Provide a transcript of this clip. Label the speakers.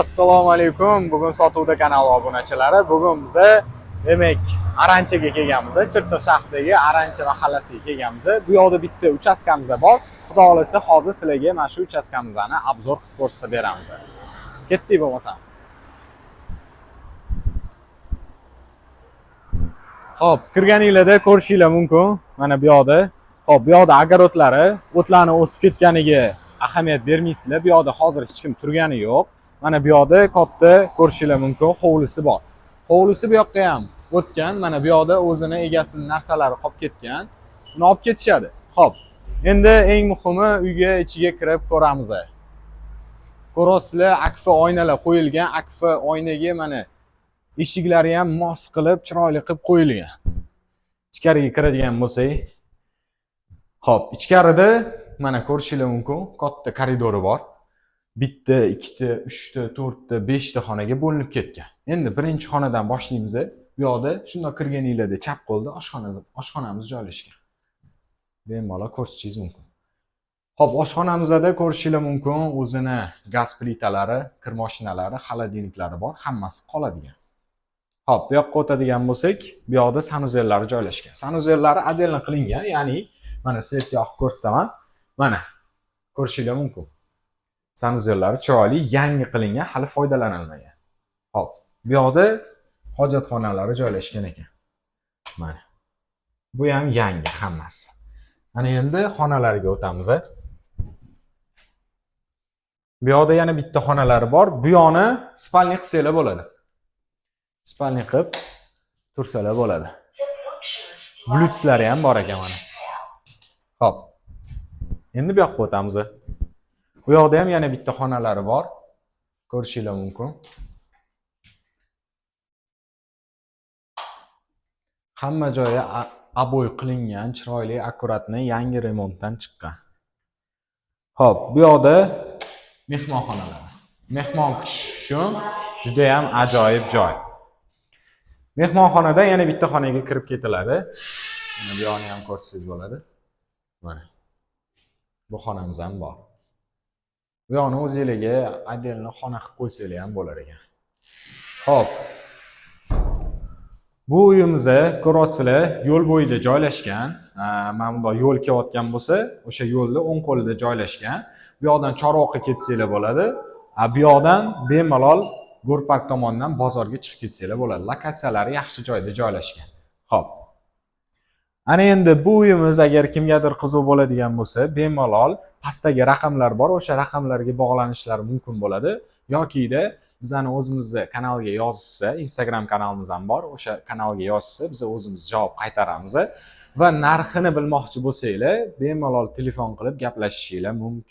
Speaker 1: Assalomu alaykum. Bugun sotuvda kanali obunachilari. Bugun biza demak Aranchaga kelganmiz. Chirchiq shahridagi Arancha mahallasiga kelganmiz. Bu yoqda bitta uchastkamiz bor. Xudo xolasa hozir sizlarga mana shu uchastkamizni обзор qilib ko'rsatib beramiz. Ketdik bo'lmasam. Xo'p, kirganinglarda ko'rishinglar mumkin. Mana bu yoqda. Xo'p, bu yoqda огородlari, o'tlarni o'sib ketganiga ahamiyat bermaysizlar. Bu yoqda hozir hech kim turgani yo'q. Mana bu yoqda katta ko'rishinglar mumkin, hovlisi bor. Hovlisi bu yoqqa ham o'tgan. Mana bu yoqda o'zini egasining narsalari qolib ketgan. Uni olib ketishadi. Xo'p, endi eng muhimi uyga ichiga kirib ko'ramiz. Ko'rasizlar, akfa oynalar qo'yilgan. Akfa oynaga mana eshiklari ham mos qilib, chiroyli qilib qo'yilgan. Ichkariga kiradigan bo'lsak, xo'p, ichkarida mana ko'rishinglar mumkin, katta koridori bor. Bitta, ikkita, uchta, to'rtta, beshta xonaga bo'linib ketgan. Endi birinchi xonadan boshlaymiz. Bu yoqda shundoq kirganinglarda chap qo'lda oshxonamiz joylashgan. Bemalol ko'rsatishingiz mumkin. Xo'p, oshxonamizda ko'rishinglar mumkin, o'zini gaz plitalari, kir mashinalari, холодильниклari bor, hammasi qoladigan. Xo'p, bu yoqqa o'tadigan bo'lsak, bu yoqda sanuzellari joylashgan. Sanuzellari отдельно qilingan, ya'ni mana svetga yoqib ko'rsataman. Mana ko'rishinglar mumkin. Sanuzellari chiroyli, yangi qilingan, hali foydalanilmagan. Xo'p, bu yoqda hojatxonalari joylashgan ekan. Mana. Bu ham yangi hammasi. Ana endi xonalarga o'tamiz. Bu yoqda yana bitta xonalari bor. Bu yoqni спальня qilsanglar bo'ladi. Спальня qilib tursalar bo'ladi. Bluetooth'lari ham bor ekan mana. Xo'p. Endi bu yoqqa o'tamiz. Bu yoqda ham yana bitta xonalari bor. Ko'rishinglar mumkin. Hamma joyi oboy qilingan, chiroyli, akkuratni, yangi remontdan chiqqan. Xo'p, bu yoqda mehmonxonalar. Mehmon kutish uchun juda ham ajoyib joy. Mehmonxonada yana bitta xonaga kirib ketiladi. Mana bu yoqni ham ko'rsangiz bo'ladi. Mana. Bu xonamiz ham bor. Bu yoqni o'zingizlarga отдельно xona qilib qo'ysanglar ham bo'lar ekan. Xo'p. Bu uyimiz ko'ryapsizlar, yo'l bo'yida joylashgan. Mana bundoq yo'l kelayotgan bo'lsa, o'sha yo'lni o'ng qo'lida joylashgan. Bu yoqdan Chorvoqqa ketsanglar bo'ladi. Bu yoqdan bemalol Go'rpark tomondan bozorga chiqib ketsanglar bo'ladi. Lokatsiyalari yaxshi joyda joylashgan. Xo'p. Ana endi bu uyimiz agar kimgadir qiziq bo'ladigan bo'lsa, bemalol pastdagi raqamlar bor, o'sha raqamlarga bog'lanishlari mumkin bo'ladi. Yokida bizani o'zimizni kanalga yozishsa, Instagram kanalimiz ham bor, o'sha kanalga yozishsa, biz o'zimiz javob qaytaramiz. Va narxini bilmoqchi bo'lsanglar, bemalol telefon qilib gaplashishinglar mumkin.